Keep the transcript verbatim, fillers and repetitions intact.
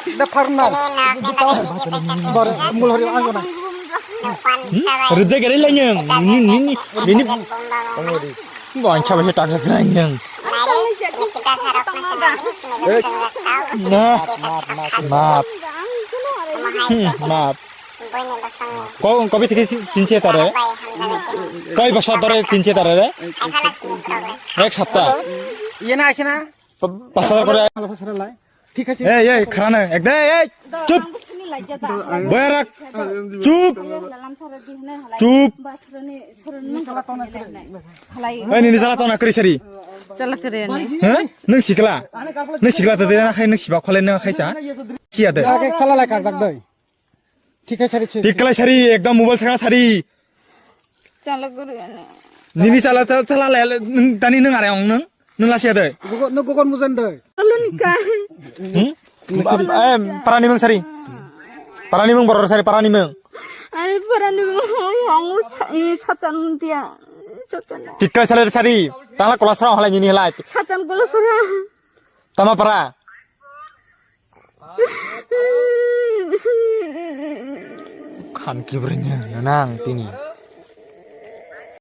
Da pharna. Bar mulhari ang na. Reject gari lanyang. Nini nini nini. Bo ang chaba se tak tak lanyang. Nah, maaf. Hmm, maaf. Kau kau bisa tinche tare. Kau bisa tare tinche tare re. Ek sapta. Iya na asina. Pas hajar kore. Thik ache. Ei ei khara na ek de ei chup. Boyarak. Chup. Chup. Ei nini jala tona kri sari. Chala kre ni. He? Nung sikla. Nung sikla to de na khai nung siba khole nung khai sa. Chia de. Ek chala lai kar jak doi. Thik ache sari. Thik lai sari ekdam mobile saka sari. Chala guru ani. Nini chala chala chala le nung tani nung are ong nung nung lasia de. Gogo no gogon mujan de. Alo nika. Hmm? Em parani mung sari. Parani mung boror sari parani mung. Ani parani mung ong satan dia. Satan. Tikka sale sari. Tala kolasra halai nini halai. Satan kolasra. Tama para. Khan kibrenya nang tini.